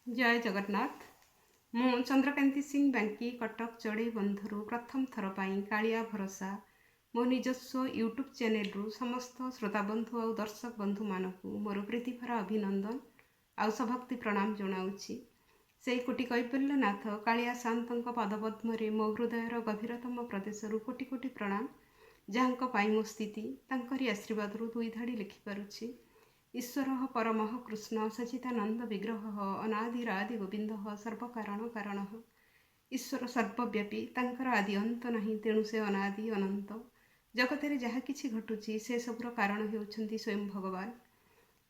ଜୟ ଜଗନ୍ନାଥ। ମୁଁ ଚନ୍ଦ୍ରକାନ୍ତି ସିଂ ବାଙ୍କି, କଟକ ଚଢ଼େଇବନ୍ଧରୁ ପ୍ରଥମ ଥର ପାଇଁ କାଳିଆ ଭରସା ମୋ ନିଜସ୍ୱ ୟୁଟ୍ୟୁବ୍ ଚ୍ୟାନେଲରୁ ସମସ୍ତ ଶ୍ରୋତାବନ୍ଧୁ ଆଉ ଦର୍ଶକ ବନ୍ଧୁମାନଙ୍କୁ ମୋର ପ୍ରୀତିଭରା ଅଭିନନ୍ଦନ ଆଉ ସଭକ୍ତି ପ୍ରଣାମ ଜଣାଉଛି। ସେଇ କୋଟି କୈବଲ୍ୟନାଥ କାଳିଆ ସାଆନ୍ତଙ୍କ ପାଦପଦ୍ମରେ ମୋ ହୃଦୟର ଗଭୀରତମ ପ୍ରଦେଶରୁ କୋଟି କୋଟି ପ୍ରଣାମ, ଯାହାଙ୍କ ପାଇଁ ମୋ ସ୍ଥିତି, ତାଙ୍କରି ଆଶୀର୍ବାଦରୁ ଦୁଇ ଧାଡ଼ି ଲେଖିପାରୁଛି। ଈଶ୍ୱର ପରମଃ କୃଷ୍ଣ ସଚିଦାନନ୍ଦ ବିଗ୍ରହ ଅନାଦିରାଦି ଗୋବିନ୍ଦ ସର୍ବକାରଣ କାରଣ। ଈଶ୍ୱର ସର୍ବବ୍ୟାପୀ, ତାଙ୍କର ଆଦି ଅନ୍ତ ନାହିଁ, ତେଣୁ ସେ ଅନାଦି ଅନନ୍ତ। ଜଗତରେ ଯାହା କିଛି ଘଟୁଛି, ସେସବୁର କାରଣ ହେଉଛନ୍ତି ସ୍ୱୟଂ ଭଗବାନ।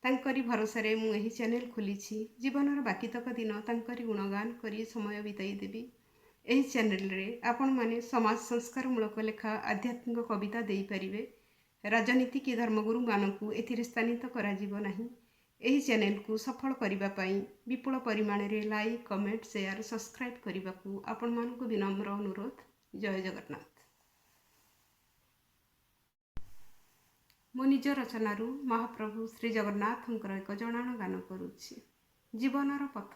ତାଙ୍କରି ଭରସାରେ ମୁଁ ଏହି ଚ୍ୟାନେଲ ଖୋଲିଛି। ଜୀବନର ବାକିତକ ଦିନ ତାଙ୍କରି ଗୁଣଗାନ କରି ସମୟ ବିତାଇ ଦେବି। ଏହି ଚ୍ୟାନେଲରେ ଆପଣମାନେ ସମାଜ ସଂସ୍କାରମୂଳକ ଲେଖା, ଆଧ୍ୟାତ୍ମିକ କବିତା ଦେଇପାରିବେ। ରାଜନୀତି କି ଧର୍ମଗୁରୁମାନଙ୍କୁ ଏଥିରେ ସ୍ଥାନିତ କରାଯିବ ନାହିଁ। ଏହି ଚ୍ୟାନେଲକୁ ସଫଳ କରିବା ପାଇଁ ବିପୁଳ ପରିମାଣରେ ଲାଇକ୍, କମେଣ୍ଟ, ସେୟାର, ସବସ୍କ୍ରାଇବ୍ କରିବାକୁ ଆପଣମାନଙ୍କୁ ବିନମ୍ର ଅନୁରୋଧ। ଜୟ ଜଗନ୍ନାଥ। ମୋ ନିଜ ରଚନାରୁ ମହାପ୍ରଭୁ ଶ୍ରୀ ଜଗନ୍ନାଥଙ୍କର ଏକ ଜଣାଣ ଗାନ କରୁଛି। ଜୀବନର ପଥ।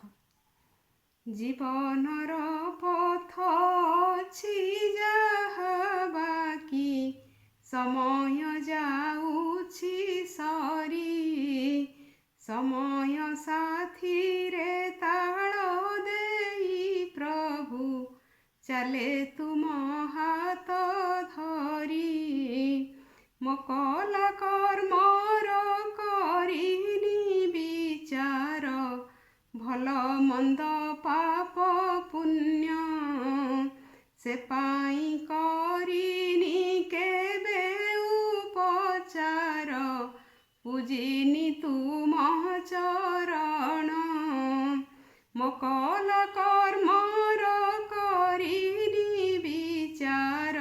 ଜୀବନର ପଥ ଅଛି ଯାହା ବାକି, ସମୟ ଯାଉଛି ସରି। ସମୟ ସାଥିରେ ତାଳ ଦେଇ ପ୍ରଭୁ ଚାଲେ ତୁମ ହାତ ଧରି। ମୋ କଲା କର୍ମର କରିନି ବିଚାର, ଭଲ ମନ୍ଦ ପାପ ପୁଣ୍ୟ, ସେ ପାଇଁ କରିନି କେବେ ଉପଚାର, ପୂଜିନି ତୁମ ଚରଣ। ମୋ କଲା କର୍ମର କରିନି ବିଚାର,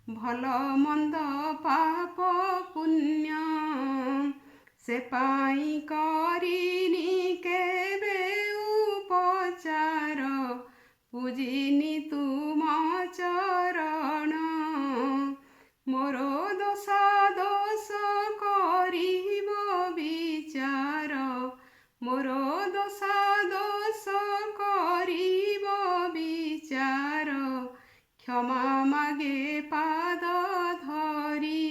ଭଲ ମନ୍ଦ ପାପ ପୁଣ୍ୟ, ସେ ପାଇଁ କରିନି କେବେ ଉପଚାର, ପୂଜିନି ତୁମ ଚରଣ। ମୋର ଦୋଷା ଦୋଷ କରିବ ବିଚାର, ମୋର ଦୋଷା ଦୋଷ କରିବ ବିଚାର, କ୍ଷମା ମାଗେ ପାଦ ଧରି,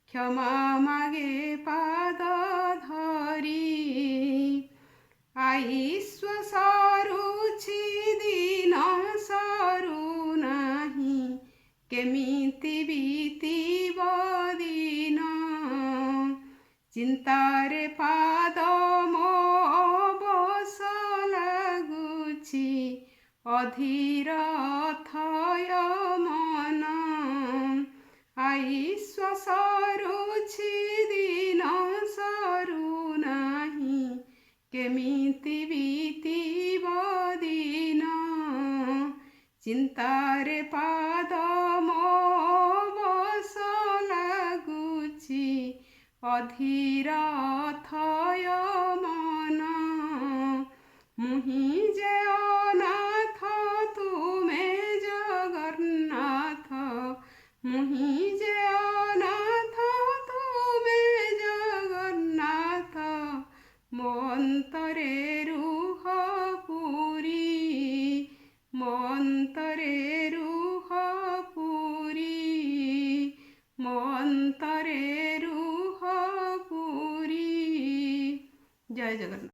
କ୍ଷମା ମାଗେ ପାଦ ଧରି। ଆଇସ୍ୱ ସରୁଛି ଦିନ ସରୁନାହିଁ, କେମିତି ବିତିବ ଦିନ? ଚିନ୍ତାରେ ପାଦ ମୋ ବସ ଲାଗୁଛି, ଅଧୀର ଥୟ ମନ। ଆଇସ୍ୱ ସରୁଛି ଦିନ ସରୁନାହିଁ, କେମିତି ବିତିବ ଦିନ? ଚିନ୍ତାରେ ପାଦ ମୋ ବସ ଲାଗୁଛି, ଅଧୀର ଥୟ ମନ। ମୁହିଁ ଯେ ଅନାଥ ତୁମେ ଜଗନ୍ନାଥ, ମୁହିଁ ଯେ ଅନାଥ ତୁମେ ଜଗନ୍ନାଥ, ମୋ ଅନ୍ତରେ ରୁହ ପୁରୀ, ମୋ ଅନ୍ତରେ ରୁହ ପୁରୀ, ମୋ ଅନ୍ତରେ ରୁହ ପୁରୀ। ଜୟ ଜଗନ୍ନାଥ।